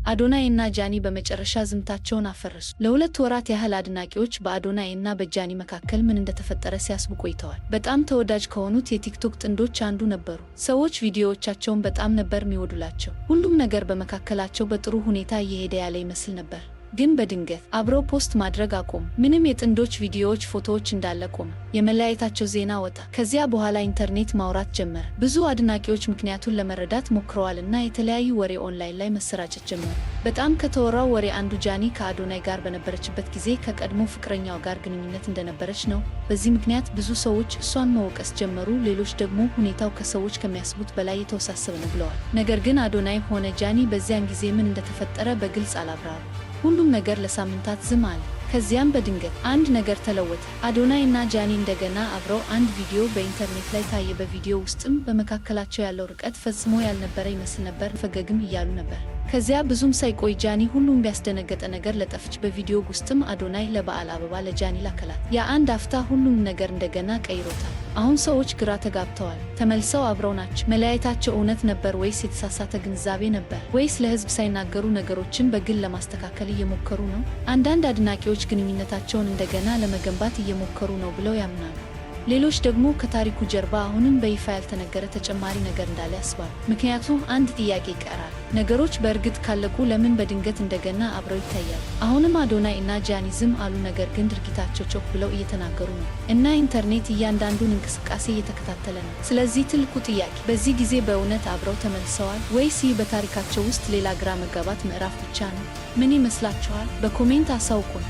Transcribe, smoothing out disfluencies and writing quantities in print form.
አዶናይ እና ጃኒ በመጨረሻ ዝምታቸውን አፈረሱ። ለ2 ወራት ያህል አድናቂዎች በአዶናይ እና በጃኒ መካከል ምን እንደተፈጠረ ሲያስቡ ቆይተዋል። በጣም ተወዳጅ ከሆኑት የቲክቶክ ጥንዶች አንዱ ነበሩ። ሰዎች ቪዲዮዎቻቸውን በጣም ነበር የሚወዱላቸው። ሁሉም ነገር በመካከላቸው በጥሩ ሁኔታ እየሄደ ያለ ይመስል ነበር። ግን በድንገት አብረው post ማድረግ አቆሙ። ምንም የጥንዶች ቪዲዮዎች፣ ፎቶዎች እንዳለ ቆመ። የመለያየታቸው ዜና ወጣ። ከዚያ በኋላ ኢንተርኔት ማውራት ጀመረ። ብዙ አድናቂዎች ምክንያቱን ለመረዳት ሞክረዋል እና የተለያዩ ወሬ ኦንላይን ላይ መሰራጨት ጀመሩ። በጣም ከተወራው ወሬ አንዱ ጃኒ ከአዶናይ ጋር በነበረችበት ጊዜ ከቀድሞ ፍቅረኛው ጋር ግንኙነት እንደነበረች ነው። በዚህ ምክንያት ብዙ ሰዎች እሷን መወቀስ ጀመሩ። ሌሎች ደግሞ ሁኔታው ከሰዎች ከሚያስቡት በላይ የተወሳሰበ ነው ብለዋል። ነገር ግን አዶናይ ሆነ ጃኒ በዚያን ጊዜ ምን እንደተፈጠረ በግልጽ አላብራሩ። ሁሉም ነገር ለሳምንታት ዝም አለ። ከዚያም በድንገት አንድ ነገር ተለወጠ። አዶናይ እና ጃኒ እንደገና አብረው አንድ ቪዲዮ በኢንተርኔት ላይ ታየ። በቪዲዮ ውስጥም በመካከላቸው ያለው ርቀት ፈጽሞ ያልነበረ ይመስል ነበር። ፈገግም እያሉ ነበር። ከዚያ ብዙም ሳይቆይ ጃኒ ሁሉም ቢያስደነገጠ ነገር ለጠፈች። በቪዲዮ ውስጥም አዶናይ ለበዓል አበባ ለጃኒ ላከላት። የአንድ አፍታ ሁሉም ነገር እንደገና ቀይሮታል። አሁን ሰዎች ግራ ተጋብተዋል። ተመልሰው አብረው ናቸው። መለያየታቸው እውነት ነበር ወይስ የተሳሳተ ግንዛቤ ነበር? ወይስ ለሕዝብ ሳይናገሩ ነገሮችን በግል ለማስተካከል እየሞከሩ ነው? አንዳንድ አድናቂዎች ግንኙነታቸውን እንደገና ለመገንባት እየሞከሩ ነው ብለው ያምናሉ። ሌሎች ደግሞ ከታሪኩ ጀርባ አሁንም በይፋ ያልተነገረ ተጨማሪ ነገር እንዳለ ያስባሉ። ምክንያቱም አንድ ጥያቄ ይቀራል። ነገሮች በእርግጥ ካለቁ ለምን በድንገት እንደገና አብረው ይታያሉ? አሁንም አዶናይ እና ጃኒ ዝም አሉ፣ ነገር ግን ድርጊታቸው ጮክ ብለው እየተናገሩ ነው እና ኢንተርኔት እያንዳንዱን እንቅስቃሴ እየተከታተለ ነው። ስለዚህ ትልቁ ጥያቄ በዚህ ጊዜ በእውነት አብረው ተመልሰዋል ወይስ ይህ በታሪካቸው ውስጥ ሌላ ግራ መጋባት ምዕራፍ ብቻ ነው? ምን ይመስላችኋል? በ comment አሳውቁን።